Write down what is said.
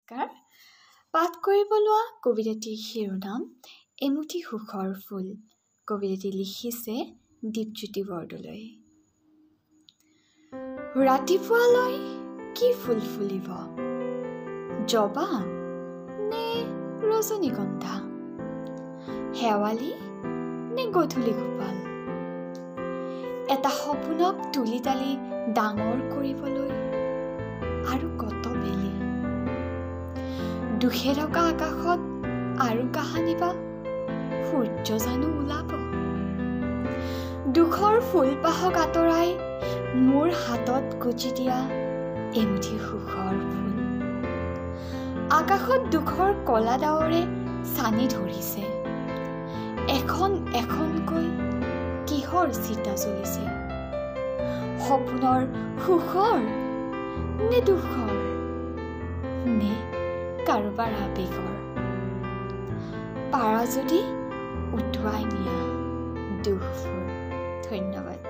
নমস্কাৰ। পাঠ কৰিব লোৱা কবিতাটিৰ শিৰোনাম এমুঠি সুখৰ ফুল। কবিতাটি লিখিছে দীপজ্যোতি বৰদলৈ। ৰাতিপুৱালৈ কি ফুল ফুলিব, জবা নে ৰজনীগন্ধা, শেৱালি নে গধূলি গোপাল? এটা সপোনক তুলি তালি ডাঙৰ কৰিবলৈ আৰু কত বেলি? দুখে থকা আকাশত আৰু কাহানিবা সূৰ্য জানো ওলাব? দুখৰ ফুলপাহক আঁতৰাই মোৰ হাতত গুজি দিয়া এমুঠি সুখৰ ফুল। আকাশত দুখৰ কলা ডাৱৰে চানি ধৰিছে, এখন এখনকৈ কিহৰ চিতা জ্বলিছে? সপোনৰ সুখৰ নে দুখৰ নে কাৰোবাৰ আৱেগৰ? পাৰা যদি উটুৱাই নিয়া দুখবোৰ। ধন্যবাদ।